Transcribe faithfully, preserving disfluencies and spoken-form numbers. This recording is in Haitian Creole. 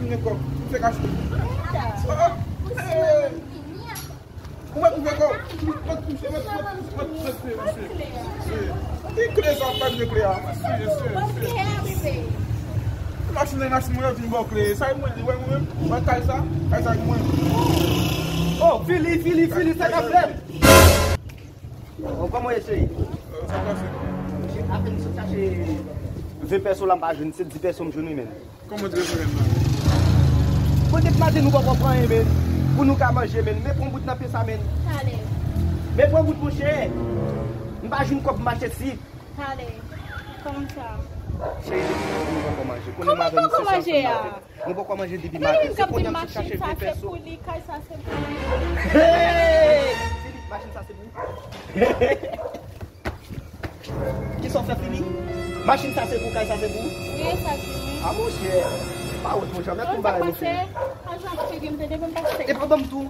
Mwen kòb, m fè kach mwen. Ah, ah. Ou mèt ouvè kò. Mèt touche, mèt, mèt, mèt, mèt touche, mesye. Mesye. Ki kle sa w pa vle kle a? Mesye, mesye, mesye. Machin nan, machin mwen, yo vin ba w kle. Sa e mwen li, wè mwen menm. Wè kay sa, kay sa e mwen. Oh, Fili, Fili, Fili, sa k ap fèt? Oh, kòman w ye, cheri? Sa pase? Apèn m sot chache ven pèso la, m pa jwenn, se di pèso m jwenn wi menm. Kòman w di referan nan? Kote m maten nou poko pran anyen, men. Pou nou ka manje, men. Men pran bout nan pen sa, men. Talè. Men pran bout, monchè. M pa jwenn kòb m achte sik. Talè. Kòman sa? Cheri, nou poko manje. Konnen m avè misye se ansanm n ap fè. Nou poko manje depi maten. Se kounye a m sot chache ven pèso. Kay sa se pou li, kay sa se pou li. Hey! Filip, machin sa se pou ou. Kisa w fè, Fili? Machin sa se pou, kay sa se pou ou? Wi, e sa ki mwen. A, monchè. Pa wont, monchè. Mèt yon bagay, monchè. Ajan figi m te devan m pase. E pa ban m tou.